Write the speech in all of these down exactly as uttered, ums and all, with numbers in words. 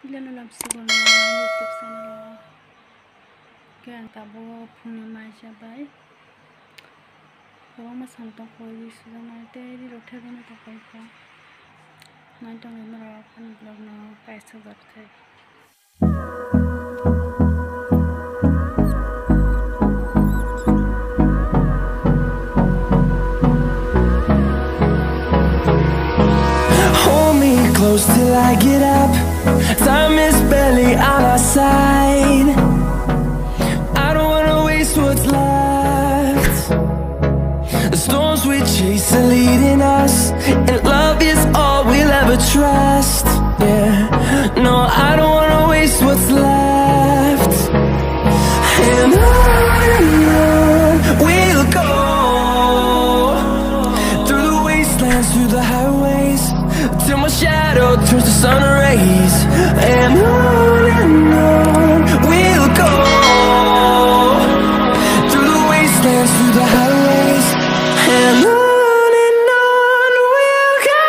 Pilano lamsogo no YouTube channel o. Khe ang tabuk phungni maisa bai kwbangma sam tongkha ri sujaknai tei ri rok thebani tongkha. Nai tongwi norok ani vlog no kaisa jat khai. Hold me close till I get up. Time is barely on our side. I don't wanna waste what's left. The storms we chase are leading us, and love is all we'll ever trust. Yeah, no, I don't wanna waste what's left. And on and on we'll go, through the wastelands, through the highways, till my shadow turns to sun rays. And on and on we'll go, through the wastelands, through the highways, and on and on we'll go.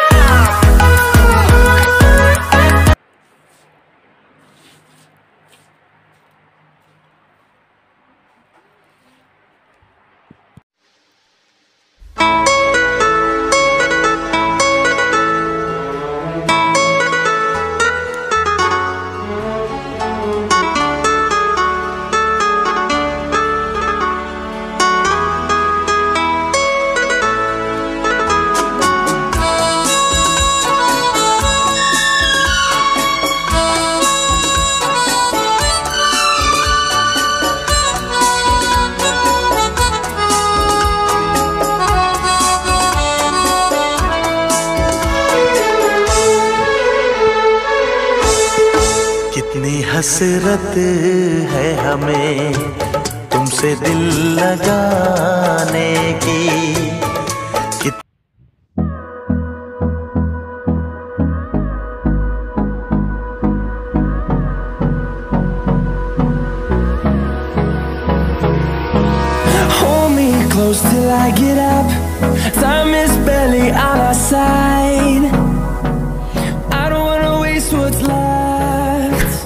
कितनी हसरत है हमें तुमसे दिल लगाने की। कित- Hold me close till I get up. Time is barely on our side. I don't wanna waste what's left.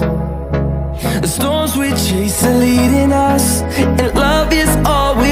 The storms we chase are leading us, and love is all we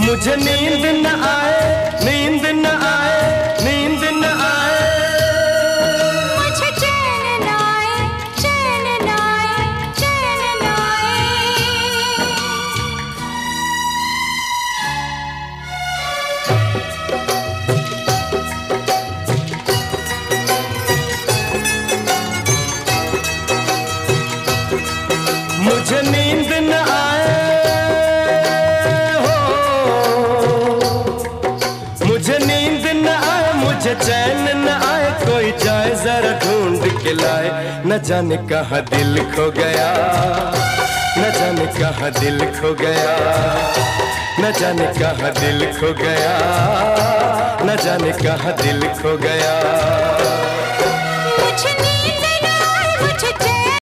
मुझे नींद न आए, नींद न आए, नींद न आए। मुझे चैन न आए, चैन न आए, चैन न आए। मुझे नींद न आए हो, मुझे नींद न आए, मुझे चैन न आए, कोई जाए जरा ढूंढ के लाए। न जाने कहाँ दिल खो गया, न जाने कहाँ दिल खो गया, न जाने कहाँ दिल खो गया, न जाने कहाँ दिल खो गया।